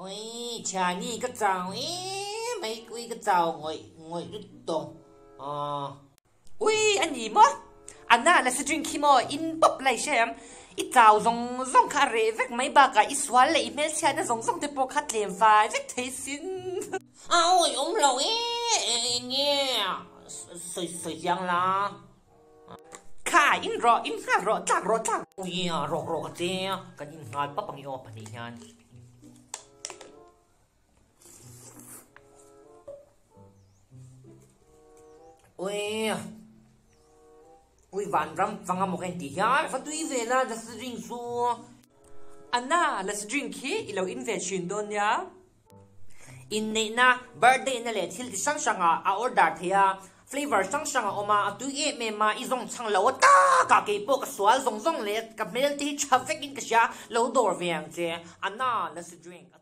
Ui, Chhani ka chau em mai, ui ka chau ngawih ngawih lutuk. Aw. Ui, a ni maw? Anna la si drink hi maw in pawp lai hre em? I chau zawng zawng kha a reh vek mai bakah i sual leh i hmelchhiatna zawng zawng te pawh kha tlem fai vek thei sin. A awi awm lo e, eng nge sawi sawi chiang la. Kha, in rawh, in nghal rawh, tlak rawh, tlak. Ui, rawk rawk a che a, kan in nghal pap ang i aw pahnih hian. Ui, ui vanram fanga maw ka intih hian va tui ve la lassi drink chu. Anna, lassi drink hi i lo in ve thin dawn nia. Inneihna, birthday na leh thil ti hrang hrang ah a order thei a, flavour hrang hrang a awm a, a tui em em a, i zawng chhang lo a tak ah keipawh ka sual zawng zawng leh ka hmel te hi tha vek in ka hria, lo dawr ve ang che. Anna, lassi drink a tui.